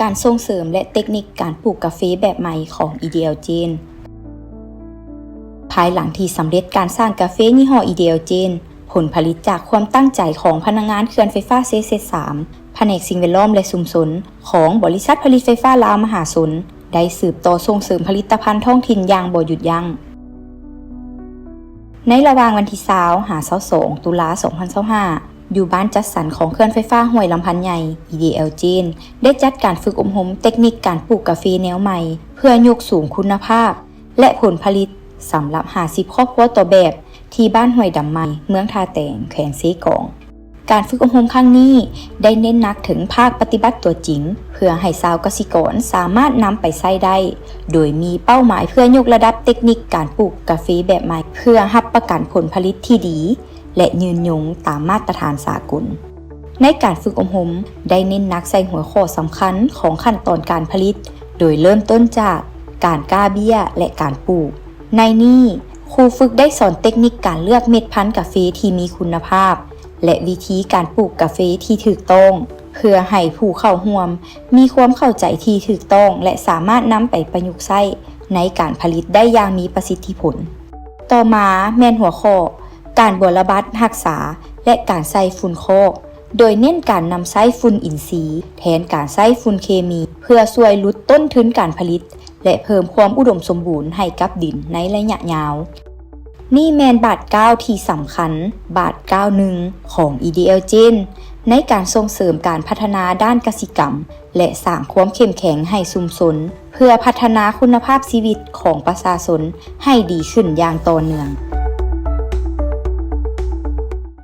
ການສົ່ງເສີມ ແລະ ເຕັກນິກການປູກກາເຟແບບໃໝ່ຂອງ EDL Jane. ພາຍຫຼັງທີ່ສຳເລັດການສ້າງກາເຟຍີ່ຫໍ້ EDL Jane, ຜົນຜະລິດຈາກຄວາມຕັ້ງໃຈຂອງພະນັກງານເຂື່ອນໄຟຟ້າເຊເຊັດສາມ ພະແນກສິ່ງແວດລ້ອມ ແລະ ຊຸມຊົນ ຂອງບໍລິສັດຜະລິດໄຟຟ້າລາວມະຫາຊົນ ໄດ້ສືບຕໍ່ສົ່ງເສີມຜະລິດຕະພັນທ້ອງຖິ່ນຢ່າງບໍ່ຢຸດຢັ້ງ. ໃນລະຫວ່າງວັນທີຊາວ ຫາ ຊາວສອງ ຕຸລາ ສອງພັນຊາວຫ້າ ຢູ່ບ້ານຈັດສັນຂອງເຂື່ອນໄຟຟ້າຫ້ວຍລຳພັນໃຫຍ່, EDL Jane ໄດ້ຈັດການຝຶກອົບຮົມເຕັກນິກການປູກກາເຟແນວໃໝ່ ເພື່ອຍົກສູງຄຸນນະພາບ ແລະ ຜົນຜະລິດສຳລັບຫ້າສິບຄອບຄົວຕໍ່ແບບ ທີ່ບ້ານຫ້ວຍດຳໃໝ່, ເມືອງທ່າແຕງ, ແຂວງເຊກອງ. ການຝຶກອົບຮົມຄັ້ງນີ້ໄດ້ເນັ້ນໜັກເຖິງພາກປະຕິບັດຕົວຈິງ ເພື່ອໃຫ້ຊາວກະສິກອນສາມາດນຳໄປໃຊ້ໄດ້, ໂດຍມີເປົ້າໝາຍເພື່ອຍົກລະດັບເຕັກນິກການປູກກາເຟແບບໃໝ່ ເພື່ອຮັບປະກັນຜົນຜະລິດທີ່ດີ ແລະ ຍືນຍົງຕາມມາດຕະຖານສາກົນ. ໃນການຝຶກອົບຮົມໄດ້ເນັ້ນໜັກໃສ່ຫົວຂໍ້ສຳຄັນຂອງຂັ້ນຕອນການຜະລິດ, ໂດຍເລີ່ມຕົ້ນຈາກການກ້າເບ້ຍ ແລະ ການປູກ. ໃນນີ້, ຄູຝຶກໄດ້ສອນເຕັກນິກການເລືອກເມັດພັນກາເຟທີ່ມີຄຸນນະພາບ ແລະ ວິທີການປູກກາເຟທີ່ຖືກຕ້ອງ, ເພື່ອໃຫ້ຜູ້ເຂົ້າຮ່ວມມີຄວາມເຂົ້າໃຈທີ່ຖືກຕ້ອງ ແລະ ສາມາດນຳໄປປະຍຸກໃຊ້ໃນການຜະລິດໄດ້ຢ່າງມີປະສິດທິຜົນ. ຕໍ່ມາແມ່ນຫົວຂໍ້ ການບົວລະບັດຮັກສາ ແລະ ການໃສ່ຝຸ່ນຄອກ, ໂດຍເນັ້ນການນຳໃຊ້ຝຸ່ນອິນຊີ ແທນການໃຊ້ຝຸ່ນເຄມີ ເພື່ອຊ່ວຍຫຼຸດຕົ້ນທຶນການຜະລິດ ແລະ ເພີ່ມຄວາມອຸດົມສົມບູນໃຫ້ກັບດິນໃນໄລຍະຍາວ. ນີ້ແມ່ນບາດກ້າວທີ່ສຳຄັນ ບາດກ້າວໜຶ່ງຂອງ EDL Jane ໃນການສົ່ງເສີມການພັດທະນາດ້ານກະສິກຳ ແລະ ສ້າງຄວາມເຂັ້ມແຂງໃຫ້ຊຸມຊົນ ເພື່ອພັດທະນາຄຸນນະພາບຊີວິດຂອງປະຊາຊົນໃຫ້ດີຂຶ້ນຢ່າງຕໍ່ເນື່ອງ.